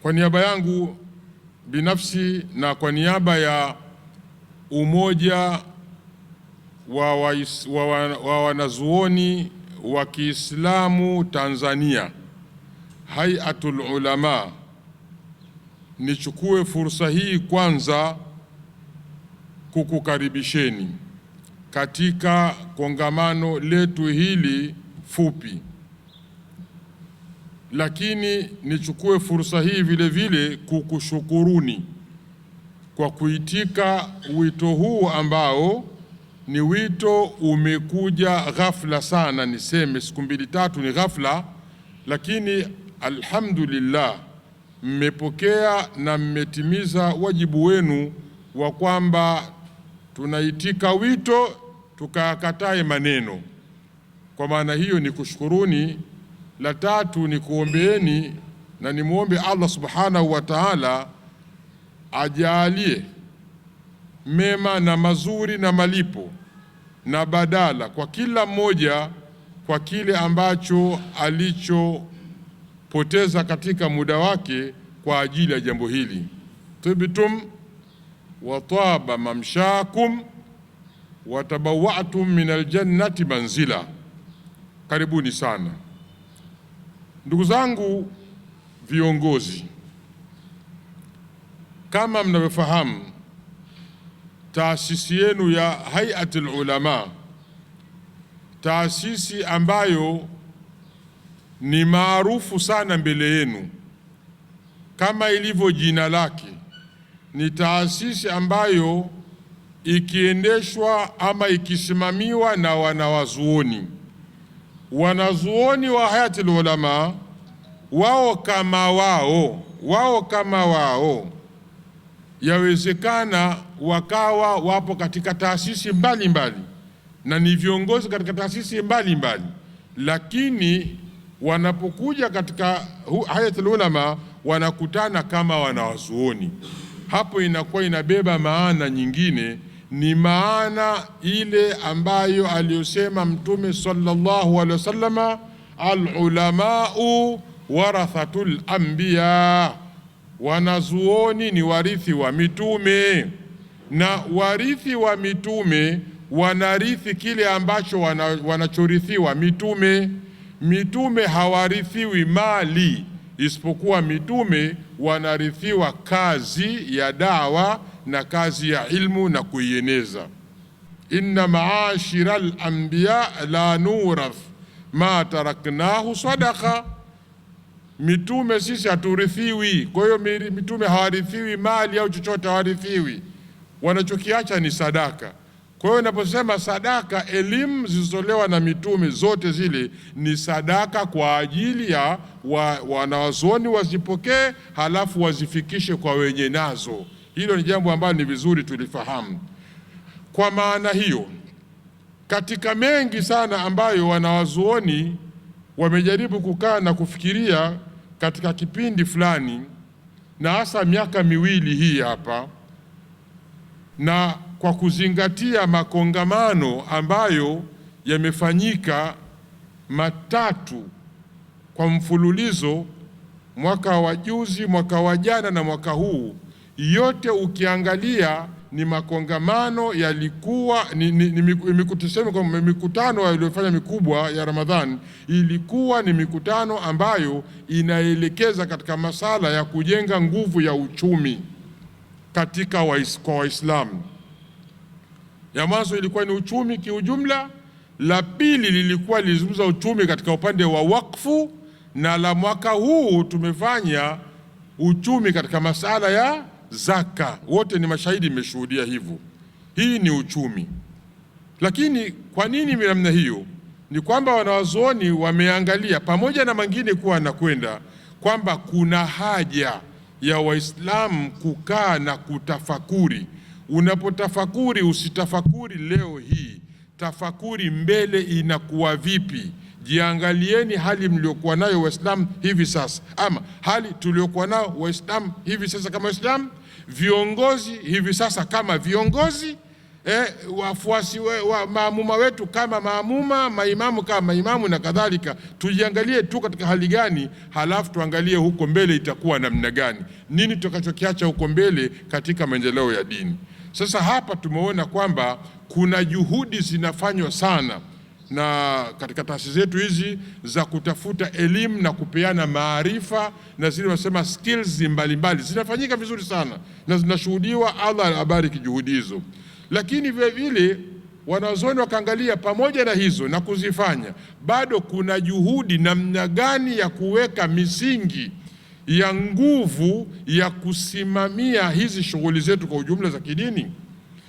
Kwa niaba yangu binafsi na kwa niaba ya Umoja wa Wanazuoni wa Kiislamu Tanzania, Hayatul Ulama, nichukue fursa hii kwanza kukukaribisheni katika kongamano letu hili fupi, lakini nichukue fursa hii vile vile kukushukuruni kwa kuitika wito huu ambao ni wito umekuja ghafla sana, niseme siku mbili tatu ni ghafla, lakini alhamdulillah mmepokea na mmetimiza wajibu wenu wa kwamba tunaitika wito tukakatae maneno. Kwa maana hiyo ni kushukuruni. La tatu ni kuombeeni na nimuombe Allah subhanahu wa ta'ala ajalie mema na mazuri na malipo na badala kwa kila mmoja kwa kile ambacho alichopoteza katika muda wake kwa ajili ya jambo hili. Tibtum wa taba mamshakum wa tabawatum min aljannati manzila. Karibuni sana ndugu zangu viongozi, kama mnavyofahamu taasisi yenu ya Hayatul Ulama, taasisi ambayo ni maarufu sana mbele yenu kama ilivyo jina lake, ni taasisi ambayo ikiendeshwa ama ikisimamiwa na wanawazuoni. Wanazuoni wa Hayatul Ulama wao kama wao, wao kama wao yawezekana wakawa wapo katika taasisi mbalimbali na ni viongozi katika taasisi mbalimbali, lakini wanapokuja katika Hayatul Ulama wanakutana kama wanawazuoni. Hapo inakuwa inabeba maana nyingine, ni maana ile ambayo aliyosema Mtume sallallahu alaihi wasallama, alulamau warathatul anbiya, wanazuoni ni warithi wa mitume, na warithi wa mitume wanarithi kile ambacho wanachorithiwa mitume. Mitume hawarithiwi mali, isipokuwa mitume wanarithiwa kazi ya dawa na kazi ya ilmu na kuieneza. Inna maashira al-anbiya la nurath ma taraknahu sadaqa, mitume sisi haturithiwi. Kwa hiyo mitume hawarithiwi mali au chochote, hawarithiwi, wanachokiacha ni sadaka. Kwa hiyo inaposema sadaka, elimu zilizotolewa na mitume zote zile ni sadaka kwa ajili ya wanawazuoni wazipokee, halafu wazifikishe kwa wenye nazo. Hilo ni jambo ambalo ni vizuri tulifahamu. Kwa maana hiyo, katika mengi sana ambayo wanawazuoni wamejaribu kukaa na kufikiria katika kipindi fulani, na hasa miaka miwili hii hapa, na kwa kuzingatia makongamano ambayo yamefanyika matatu kwa mfululizo, mwaka wa juzi, mwaka wa jana na mwaka huu, yote ukiangalia ni makongamano yalikuwa tuseme kwamba mikutano iliyofanya mikubwa ya Ramadhani ilikuwa ni mikutano ambayo inaelekeza katika masala ya kujenga nguvu ya uchumi katika kwa Waislamu. Ya mwanzo ilikuwa ni uchumi kiujumla, la pili lilikuwa lilizungumza uchumi katika upande wa wakfu, na la mwaka huu tumefanya uchumi katika masala ya zaka. Wote ni mashahidi, mmeshuhudia hivyo. Hii ni uchumi. Lakini kwa nini namna hiyo? Ni kwamba wanawazuoni wameangalia pamoja na mengine kuwa anakwenda kwamba kuna haja ya Waislamu kukaa na kutafakuri. Unapotafakuri usitafakuri leo hii, tafakuri mbele inakuwa vipi. Jiangalieni hali mliokuwa nayo Waislamu hivi sasa, ama hali tuliokuwa nayo Waislamu hivi sasa kama Waislamu, viongozi hivi sasa kama viongozi, Wafuasi wa maamuma wetu kama maamuma, maimamu kama maimamu na kadhalika. Tujiangalie tu katika hali gani, halafu tuangalie huko mbele itakuwa namna gani, nini tutakachokiacha huko mbele katika maendeleo ya dini. Sasa hapa tumeona kwamba kuna juhudi zinafanywa sana na katika taasisi zetu hizi za kutafuta elimu na kupeana maarifa na zile wanasema skills mbalimbali zinafanyika vizuri sana na zinashuhudiwa. Allah abariki juhudi hizo. Lakini vile vile wanazuoni wakaangalia pamoja na hizo na kuzifanya, bado kuna juhudi namna gani ya kuweka misingi ya nguvu ya kusimamia hizi shughuli zetu kwa ujumla za kidini,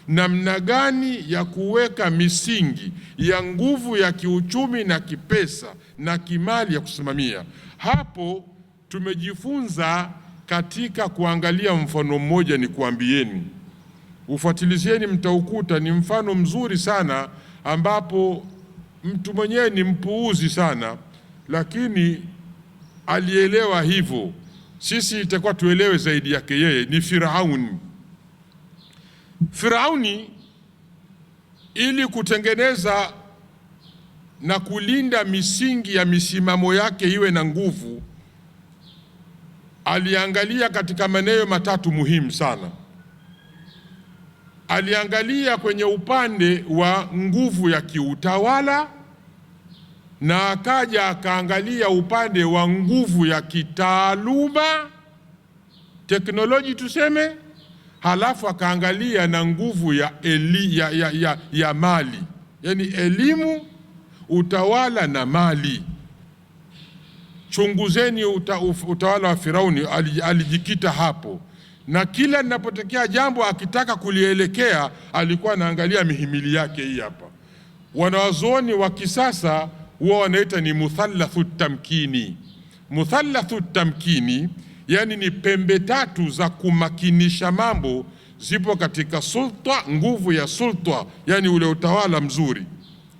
namna gani ya kuweka misingi ya nguvu ya kiuchumi na kipesa na kimali ya kusimamia. Hapo tumejifunza katika kuangalia mfano mmoja, ni kuambieni, ufuatilizieni, mtaukuta ni mfano mzuri sana, ambapo mtu mwenyewe ni mpuuzi sana, lakini alielewa hivyo. Sisi itakuwa tuelewe zaidi yake yeye. Ni Firauni. Firauni ili kutengeneza na kulinda misingi ya misimamo yake iwe na nguvu, aliangalia katika maeneo matatu muhimu sana. Aliangalia kwenye upande wa nguvu ya kiutawala, na akaja akaangalia upande wa nguvu ya kitaaluma, teknoloji tuseme, halafu akaangalia na nguvu ya, ya mali, yani elimu, utawala na mali. Chunguzeni utawala wa Firauni, alijikita hapo, na kila linapotokea jambo akitaka kulielekea alikuwa anaangalia mihimili yake hii hapa. Wanawazuoni wa kisasa huwa wanaita ni muthallathu tamkini. Muthallathu tamkini, yani ni pembe tatu za kumakinisha mambo, zipo katika sulta, nguvu ya sulta, yani ule utawala mzuri,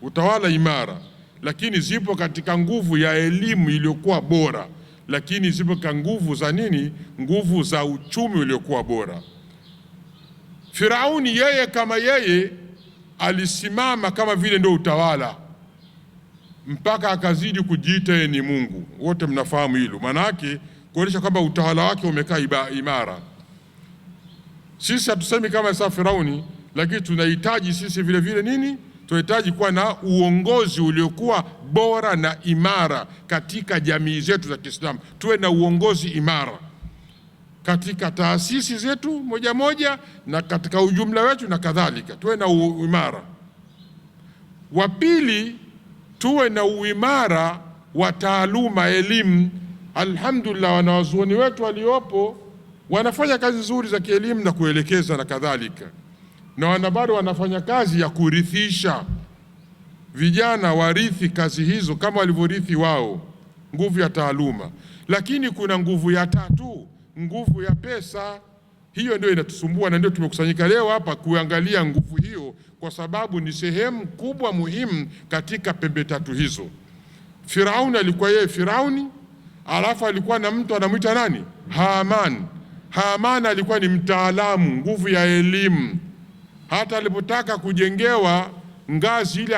utawala imara, lakini zipo katika nguvu ya elimu iliyokuwa bora, lakini zipo katika nguvu za nini? Nguvu za uchumi uliokuwa bora. Firauni yeye kama yeye alisimama kama vile ndio utawala mpaka akazidi kujiita yeye ni Mungu. Wote mnafahamu hilo, maana yake kuonyesha kwamba utawala wake umekaa imara. Sisi hatusemi kama sasa Firauni, lakini tunahitaji sisi vile vile nini? Tunahitaji kuwa na uongozi uliokuwa bora na imara katika jamii zetu za Kiislamu. Tuwe na uongozi imara katika taasisi zetu moja moja na katika ujumla wetu na kadhalika, tuwe na uimara. Wa pili, tuwe na uimara wa taaluma, elimu. Alhamdulillah, wanawazuoni wetu waliopo wanafanya kazi nzuri za kielimu na kuelekeza na kadhalika, na wana bado wanafanya kazi ya kurithisha vijana warithi kazi hizo kama walivyorithi wao, nguvu ya taaluma. Lakini kuna nguvu ya tatu, nguvu ya pesa. Hiyo ndio inatusumbua na ndio tumekusanyika leo hapa kuangalia nguvu hiyo, kwa sababu ni sehemu kubwa muhimu katika pembe tatu hizo. Firauni alikuwa yeye Firauni, alafu alikuwa na mtu anamwita nani? Haman. Haman alikuwa ni mtaalamu, nguvu ya elimu. Hata alipotaka kujengewa ngazi ile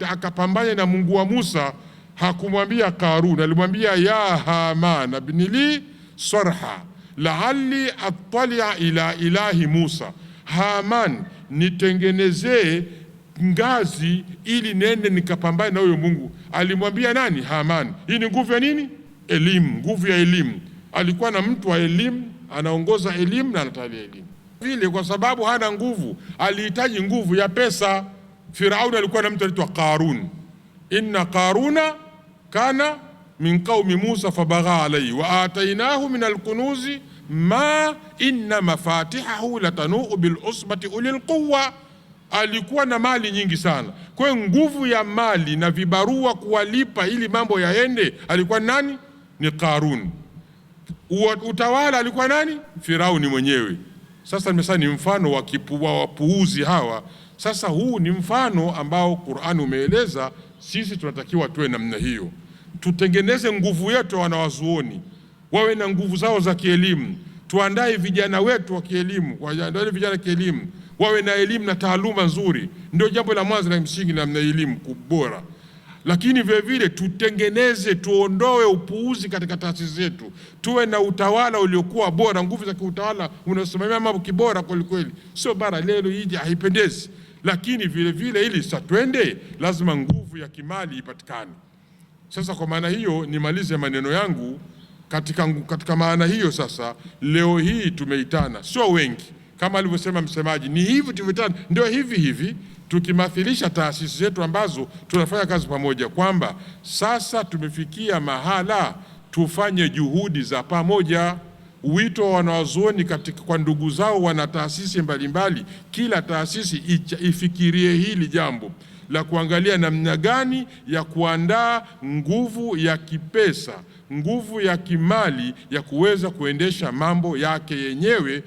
akapambana na Mungu wa Musa, hakumwambia Karun, alimwambia ya Haman abnili sarha la'alli attalia ila ilahi Musa. Haman, nitengenezee ngazi ili nende nikapambane na huyo Mungu. Alimwambia nani? Haman. Hii ni nguvu ya nini? Elimu, nguvu ya elimu. Alikuwa na mtu wa elimu, anaongoza elimu na anatalia elimu vile, kwa sababu hana nguvu, alihitaji nguvu ya pesa. Firauni alikuwa na mtu anaitwa Qarun. Inna Qaruna kana min qaumi Musa fabagha alayhi wa atainahu min alkunuzi ma inna mafatihahu latanuu bil usbati ulil quwwa. Alikuwa na mali nyingi sana, kwa hiyo nguvu ya mali na vibarua kuwalipa ili mambo yaende, alikuwa nani? Ni Qarun. Utawala alikuwa nani? Firauni mwenyewe. Sasa nimesema ni mfano wa wapuuzi hawa. Sasa huu ni mfano ambao Qur'an umeeleza, sisi tunatakiwa tuwe namna hiyo, tutengeneze nguvu yetu. Wanawazuoni wawe na nguvu zao za kielimu, tuandae vijana wetu wa kielimu, waandae vijana kielimu, wawe na elimu na taaluma nzuri, ndio jambo la mwanzo la msingi na elimu kubora. Lakini vile vile tutengeneze, tuondoe upuuzi katika taasisi zetu, tuwe na utawala uliokuwa bora, nguvu za kiutawala unasimamia mambo kibora kweli kweli, sio bara leo hii haipendezi. Lakini vile vile ili sasa twende, lazima nguvu ya kimali ipatikane. Sasa kwa maana hiyo nimalize maneno yangu katika maana hiyo. Sasa leo hii tumeitana, sio wengi kama alivyosema msemaji, ni hivi tulivyoitana, ndio hivi hivi tukimathilisha taasisi zetu ambazo tunafanya kazi pamoja, kwamba sasa tumefikia mahala tufanye juhudi za pamoja. Wito wa wanawazuoni katika kwa ndugu zao wana taasisi mbalimbali, kila taasisi ifikirie hili jambo la kuangalia namna gani ya kuandaa nguvu ya kipesa, nguvu ya kimali ya kuweza kuendesha mambo yake yenyewe,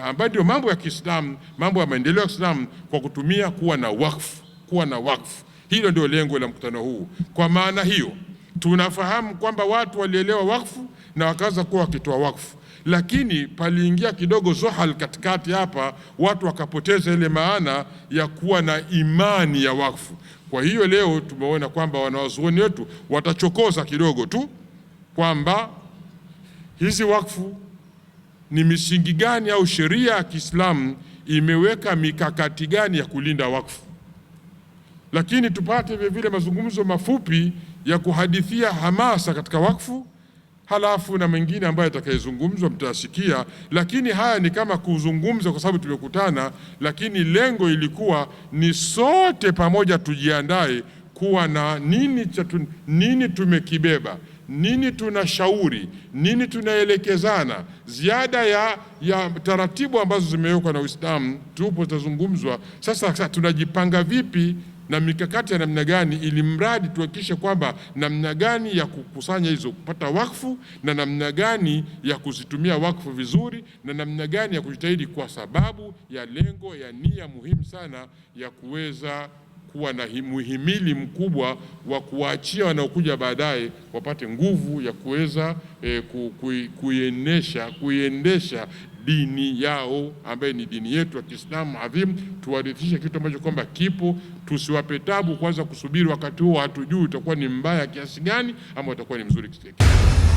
ambayo ndio mambo ya Kiislamu, mambo ya maendeleo ya Kiislamu, kwa kutumia kuwa na wakfu, kuwa na wakfu. Hilo ndio lengo la mkutano huu. Kwa maana hiyo tunafahamu kwamba watu walielewa wakfu na wakaanza kuwa wakitoa wakfu, lakini paliingia kidogo zohal katikati hapa, watu wakapoteza ile maana ya kuwa na imani ya wakfu. Kwa hiyo leo tumeona kwamba wanawazuoni wetu watachokoza kidogo tu kwamba hizi wakfu ni misingi gani au sheria ya Kiislamu imeweka mikakati gani ya kulinda wakfu, lakini tupate vile vile mazungumzo mafupi ya kuhadithia hamasa katika wakfu, halafu na mengine ambayo yatakayezungumzwa mtayasikia. Lakini haya ni kama kuzungumza kwa sababu tumekutana, lakini lengo ilikuwa ni sote pamoja tujiandae kuwa na nini nini tumekibeba, nini tunashauri, nini tunaelekezana, ziada ya taratibu ambazo zimewekwa na Uislamu tupo zitazungumzwa. Sasa tunajipanga vipi na mikakati ya namna gani, ili mradi tuhakikishe kwamba namna gani ya kukusanya hizo kupata wakfu na namna gani ya kuzitumia wakfu vizuri na namna gani ya kujitahidi, kwa sababu ya lengo ya nia muhimu sana ya kuweza kuwa na muhimili mkubwa wa kuwaachia wanaokuja baadaye wapate nguvu ya kuweza kuiendesha dini yao ambaye ni dini yetu ya Kiislamu adhimu. Tuwarithishe kitu ambacho kwamba kipo, tusiwape tabu kwanza kusubiri wakati huo, hatujui utakuwa ni mbaya kiasi gani ama utakuwa ni mzuri kiasi gani.